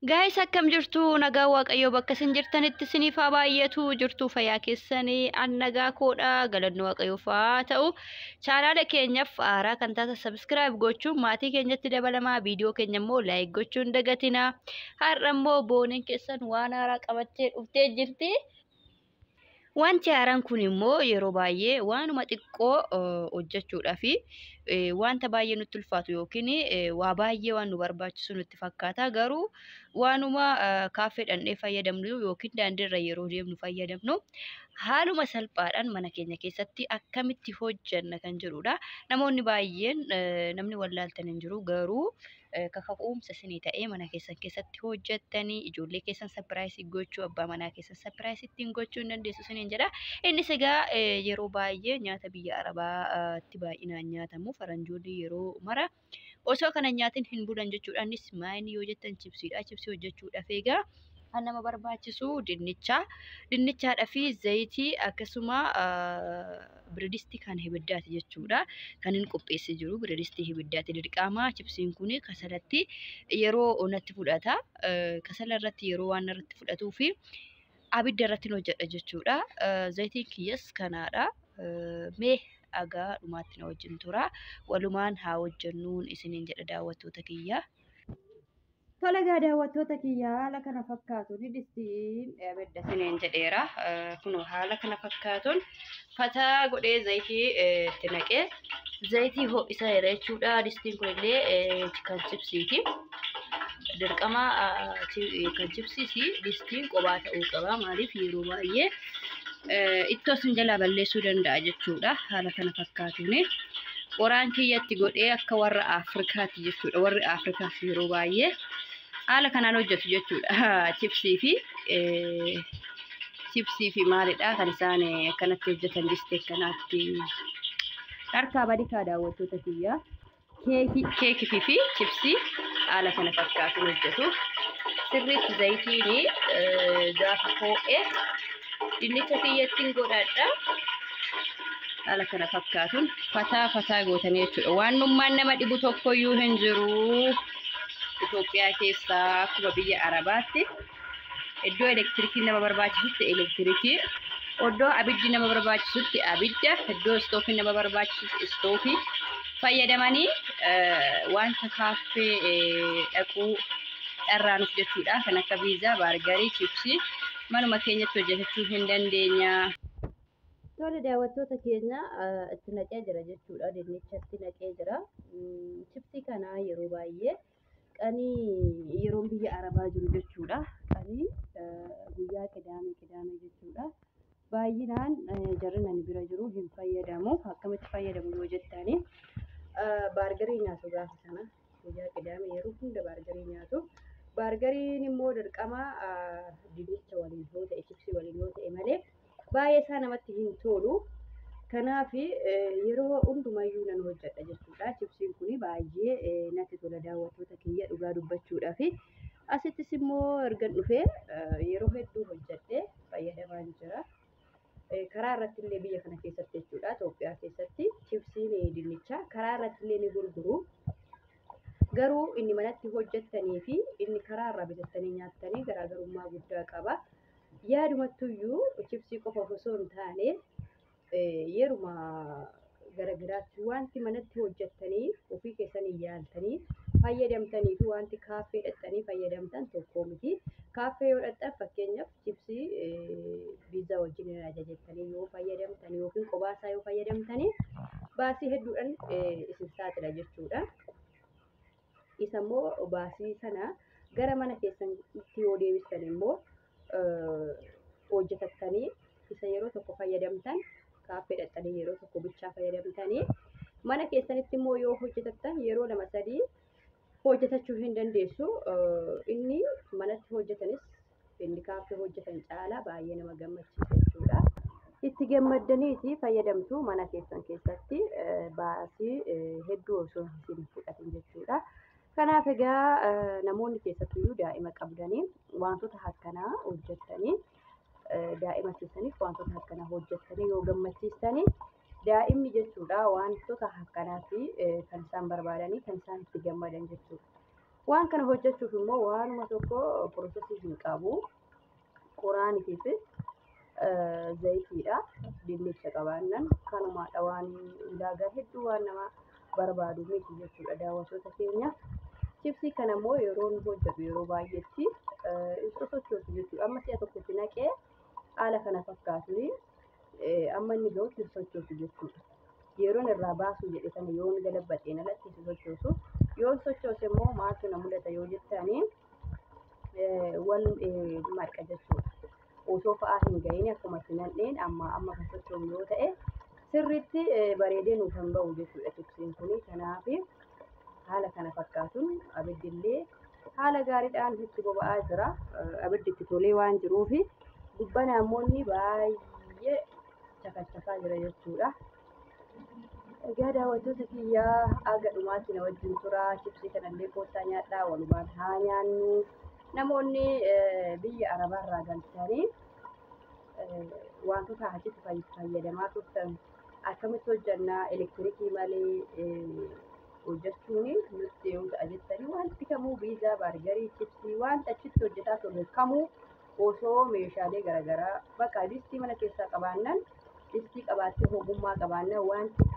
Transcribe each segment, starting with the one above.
Gaayis, akkam jirtu? Nagaa Waaqayyoo bakka isin jirtanitti isiniif haa baay'atu. Jirtu fayyaa keessanii? An nagaa koodha, galanni Waaqayyoof haa ta'u. Chaanaala keenyaaf haaraa kan taatan subscribe gochuun maatii keenyatti dabalamaa, viidiyoo keenya immoo like gochuun dagatina. Har'a immoo booniin keessan waan haaraa qabattee dhuftee jirti. Wanti haaraan kun immoo yeroo baay'ee waanuma xiqqoo hojjechuudhaaf wanta baay'ee nutti ulfaatu yookiin waa baay'ee waan nu barbaachisu nutti fakkaata. Garuu waanuma kaaffee dhaqnee fayyadamnu yookiin daandiirra yeroo deemnu fayyadamnu haaluma salphaadhaan mana keenya keessatti akkamitti hojjenna kan jedhudha. Namoonni baay'een namni wallaaltan hin jiru, garuu kaka'umsa isinii ta'ee mana keessan keessatti hojjettanii ijoollee keessan surprise gochuu, abbaa manaa keessan surprise ittiin gochuu hin dandeessu isiniin jedha. Innis egaa yeroo baay'ee nyaata biyya Arabaatti baay'inaan nyaatamu, faranjoonni yeroo mara osoo kana nyaatin hin bulan jechuudha. Innis maayini yoo jettan chipsiidha. Chipsii hojjechuudhaaf egaa kan nama barbaachisu dinnicha, dinnichaadhaa fi zayitii, akkasuma biradistii kan ibiddaati jechuudha. Kan inni qopheessee jiru biradistii ibiddaati. Dirqama chipsiin kun kasalatti yeroo natti fudhata. Kasala irratti yeroo waan irratti fudhatuu fi abidda irratti hojjedha jechuudha. Zayitiin kiyyas kanaadha. Mee dhagaa dhumaatti na wajjin tura. Walumaan haa hojjennuun isiniin jedha, daawwattoota kiyya. Tola egaa daawwattoota kiyya, haala kana fakkaatuun distiin abidda isiniin jedheera. Kunoo haala kana fakkaatuun fataa godhee zayitii itti naqee zayitii ho'isaa jira jechuudha. Distiin kunillee kan chipsiiti. Dirqama kan chipsiisi distiin qophaa ta'uu qaba. Maaliif, yeroo baay'ee ittoo sin jalaa balleessuu danda'a jechuudha. Haala kana fakkaatuun qoraan kiyyatti godhee akka warra Afrikaatti jechuudha. Warri Afrikaas yeroo baay'ee haala kanaan hojjetu jechuudha. Chipsii fi maalidha kan isaan akkanatti hojjetan, distii akkanaatti. Harkaa badikaa, daawwattoota kiyya. Keekii fi chipsii haala kana fakkaatuun hojjetu. Sirriitti zayitiin gaafa ho'e dinnicha kiyyattiin godhadha. Haala kana fakkaatuun fataa fataa gootanii jechuudha. Waan nummaan nama dhibu tokkoyyuu hin jiru. Itoophiyaa keessaa akkuma biyya Arabaatti iddoo elektirikiin nama barbaachisutti elektirikii, iddoo abiddi nama barbaachisutti abidda, iddoo istoofiin nama barbaachisutti istoofii fayyadamanii wanta kaaffee dhaquu dharraanuuf jechuudha. Kan akka piizaa, baargarii, chipsii manuma keenyatti hojjetachuu hin dandeenya. Tole daawwattoota keenya, itti naqee jira jechuudha. Dinnichatti naqee jira. Chipsii kana yeroo baay'ee qanii yeroon biyya Arabaa jiru jechuudha. Qanii guyyaa Qidaamee Qidaamee jechuudha. Baay'inaan jarri ani bira jiru hin fayyadamu. Akkamitti fayyadamu yoo jettani, baargarii nyaatu gaafa sana, guyyaa Qidaamee yeroo hunda baargarii nyaatu. Baargariin immoo dirqama dinnicha waliin yoo ta'e, chipsii waliin yoo ta'e malee baay'ee isaa namatti hin tolu. Kanaaf yeroo hundumayyuu nan hojjedha jechuudha. Chipsiin kun baay'ee natti tola, daawwattoota kiyya, dhugaa dubbachuudhaaf. Asittis immoo ergan dhufee yeroo hedduu hojjedhee fayyadamaan jira. Karaa irratti illee biyya kana keessatti jechuudha, Itoophiyaa keessatti chipsiin dinnichaa karaa irratti illee ni gurguru. Garuu inni manatti hojjettanii fi inni karaa irraa bitattanii nyaattanii garaagarummaa guddaa qaba. Yaadumattuyyuu chipsii qofa osoo hin taane yeruma garagaraatti wanti manatti hojjettanii ofii keessanii yaaltanii fayyadamtanii fi wanti kaaffee dhaqxanii fayyadamtan tokko miti. Kaaffee yoo dhaqxan, fakkeenyaaf chipsii piizaa wajjin ajajattanii yoo fayyadamtan yookiin qobaasaa yoo fayyadamtanii, baasii hedduudhaan isin saaxila jechuudha. Isa immoo baasii sana gara mana keessanitti yoo deebistan immoo, hojjetattanii isa yeroo tokko fayyadamtan, kaaffee dhaqxanii yeroo tokko bichaa fayyadamtanii, mana keessanitti immoo yoo hojjetattan yeroo lama sadii hojjetachuu hin dandeessu. Inni manatti hojjetanis inni kaaffee hojjetan caalaa baay'ee nama gammachiisa jechuudha. Itti gammaddaniiti fayyadamtu mana keessan keessatti, baasii hedduu osoo isin fudhatin jechuudha. Kanaaf egaa namoonni keessattuyyuu daa'ima qabdanii wantoota akkanaa hojjettanii, daa'ima keessaniif wantoota akkanaa hojjettanii yoo gammachiistanii, daa'imni jechuudha wantoota akkanaatti kan isaan barbaadanii, kan isaan itti gammadan jechuudha. Waan kana hojjechuuf immoo waanuma tokko processii hin qabu. Qoraanii fi zayitiidha. Dinnicha qabaannan kanumaadha waan ulaagaa hedduu waan nama barbaadu miti jechuudha daawwattoota keenya. Chipsii kana immoo yeroo hojjetu yeroo baay'eetti hin sosochoosu jechuudha. Amma si'a tokkotti naqee haala kana fakkaatu amma inni gahutti hin sochoosu jechuudha. Yeroon irraa baasuu jedhe kana yoon galabaxeen alatti hin sochoosu. Yoon sochoose immoo maaltu na mudata yoo jettanii wal marqa jechuudha. Osoo fa'aa hin gahin akkuma itti naqneen amma amma kan sochoomu yoo ta'e sirriitti bareedee nuuf hin bahu jechuudha chipsiin kuni. Kanaaf haala kana fakkaatuun abiddillee haala gaariidhaan itti boba'aa jira. Abiddi itti tolee waan jiruuf gubbaa namoonni baay'ee chakachafaa jira jechuudha. Egaa daawwattoota kiyyaa haga dhumaatti na wajjin turaa. Chipsii kanallee koottaa nyaadhaa, walumaan haa nyaannu. Namoonni biyya Arabaarraa galtanii wantoota achitti fayyadamaa turtan akkamitti hojjannaa elektirikii malee hojjechuun nutti yoo ta'a jettanii wanti kamuu biizaa, baargarii, chipsii wanta achitti hojjetaa turre kamuu osoo meeshaalee garaagaraa bakka distii mana keessaa qabaannan distii qabaattee ogummaa qabaannan wanti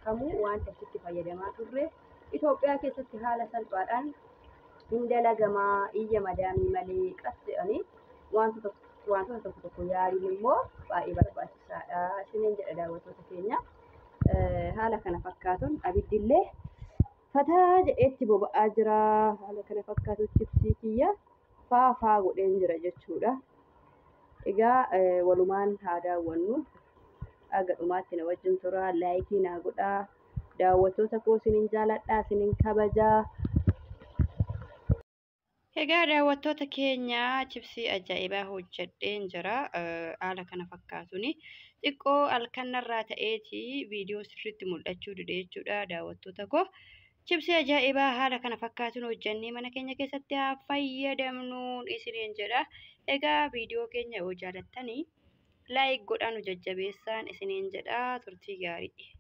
kamuu wanta achitti fayyadamaa turre Itoophiyaa keessatti haala salphaadhaan hin dalagamaa iyya madaamii malee qas jedhanii wantoota tokko tokko yaaluun immoo baay'ee barbaachisaadha. Isiniin jedha daawwattoota keenya. Haala kana fakkaatuun abiddillee fataa jedheetti boba'aa jira. Haala kana fakkaatuun chipsii kiyya faa godheen jira jechuudha. Egaa walumaan haa daawwannu. Haga dhumaatti na wajjin turaa. Laayikii naa godhaa. Daawwattoota koo isiniin jaaladhaa, isiniin kabajaa. Egaa daawwattoota keenya chipsii ajaa'ibaa hojjedheen jira. Haala kana fakkaatuun xiqqoo halkanarraa ta'eeti viidiyoo sirriitti mul'achuu dide jechuudha daawwattoota koo. Chipsii ajaa'ibaa haala kana fakkaatuun hojjennee mana keenya keessatti haa fayyadamnuun isiniin jedha. Egaa viidiyoo keenya yoo jaalattanii like godhaa nu jajjabeessaan isiniin jedha. Turtii gaarii.